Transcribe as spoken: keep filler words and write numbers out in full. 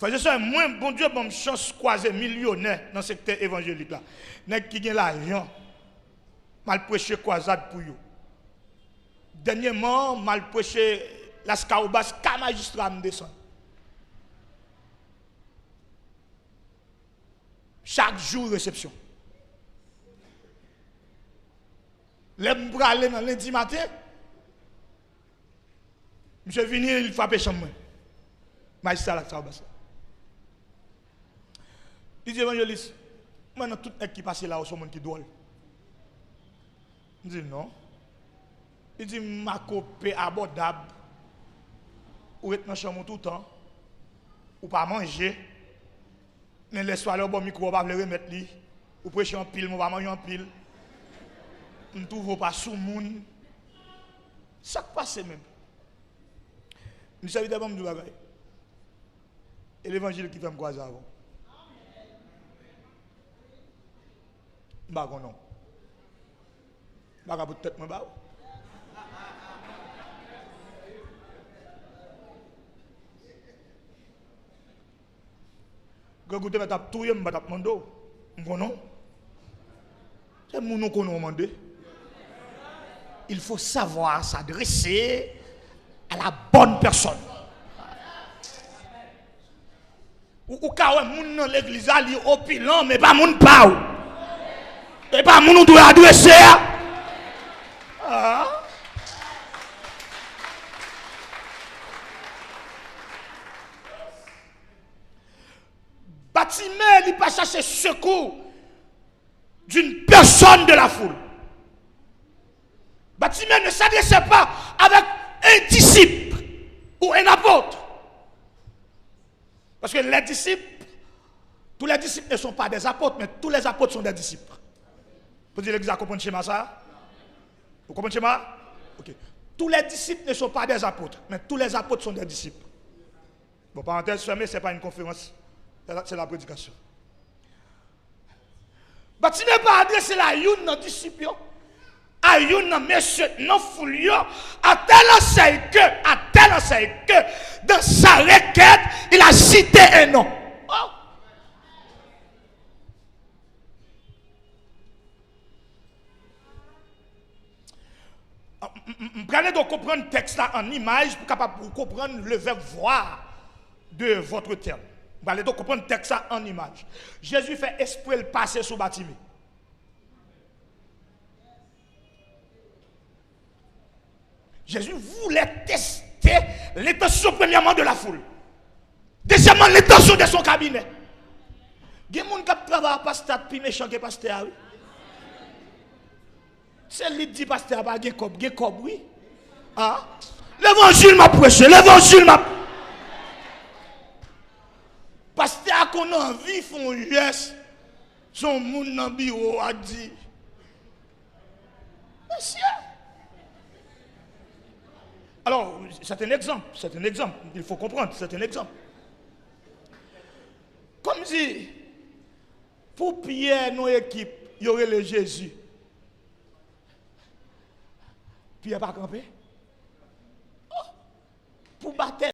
Frè e sè, mwen, Bondye ban m chans kwaze milyonè nan sektè evanjelik la. Nèg ki gen lajan, m al preche kwazad pou yo. Dènyèman, m al preche Laskawobas, ka majistra m desann. Chak jou, resepsyon. Lè m prale nan lendi maten, misye vini, li frape chanm mwen. Majistra Laskawobas la. Li di, "Evanjelis, mwen nan tout nèg ki pase la, ou se yon moun ki dwòl." M di, "Non." Li di, "Makope abòdab, ou ret nan chanm ou toutan, ou pa manje, men lèswa lè w ba w mikwo, w pa vle remèt li, ou preche anpil, men w pa manje anpil. M twouve w pa soumoun. Sa k pase menm?" M di, "Sèvitè, ban m di w bagay. E levanjil ki fè m kwaze avè w. M pa konnen w. M pa ka pote tèt mwen ba w." Grangou te mèt ap touye m, m pa t ap mande w. M konnen w. Se moun ou konnen w mande. Il faut savoir s'adresser à la bonne personne. Ou, ou ka wè moun nan legliz la, li opilan, men pa moun pa w. E pa moun ou dwe adrese a. Ah. Batime, li pa chache sekou d'une personne de la foule. Batime ne s'adressait pas avec un disciple ou un apôtre. Parce que les disciples, tous les disciples ne sont pas des apôtres, mais tous les apôtres sont des disciples. Pou di legliz la konprann chema sa? Ou konprann chema? Ok. Tous les disciples ne sont pas des apôtres, mais tous les apôtres sont des disciples. Bon, parenthèse fermée, c'est pas une conférence, c'est la, c'est la prédication. Batime pa adrese l a youn nan disip yo, a youn nan mesye nan foul yo, à telle enseigne que, à telle enseigne que, dans sa requête, il a cité un nom. Oh. M, m, m, m pral ede w konprann tèks la an imaj pou kapab ou konprann le verbe voir de votre terme. M pral ede w konprann tèks la an imaj. Jezi fè espre l pase sou Batime. Jésus voulait tester l'intention, premièrement, de la foule. Deuxièmement, l'intention de son cabinet. Gen moun k ap travay ak pastè a pi mechan ke pastè a, wi. Se li k di pastè a pa gen kòb, gen kòb, wi. Ah, levanjil m ap preche, levanjil m ap. Pastè a konn anvi fè yon jès, se yon moun nan biwo a di, Mesye! Alors, c'est un exemple, c'est un exemple, il faut comprendre, c'est un exemple. Kòmsi, pou Pyè nan ekip, yo rele Jezi. Pyè pa kanpe. Oh! Pou batè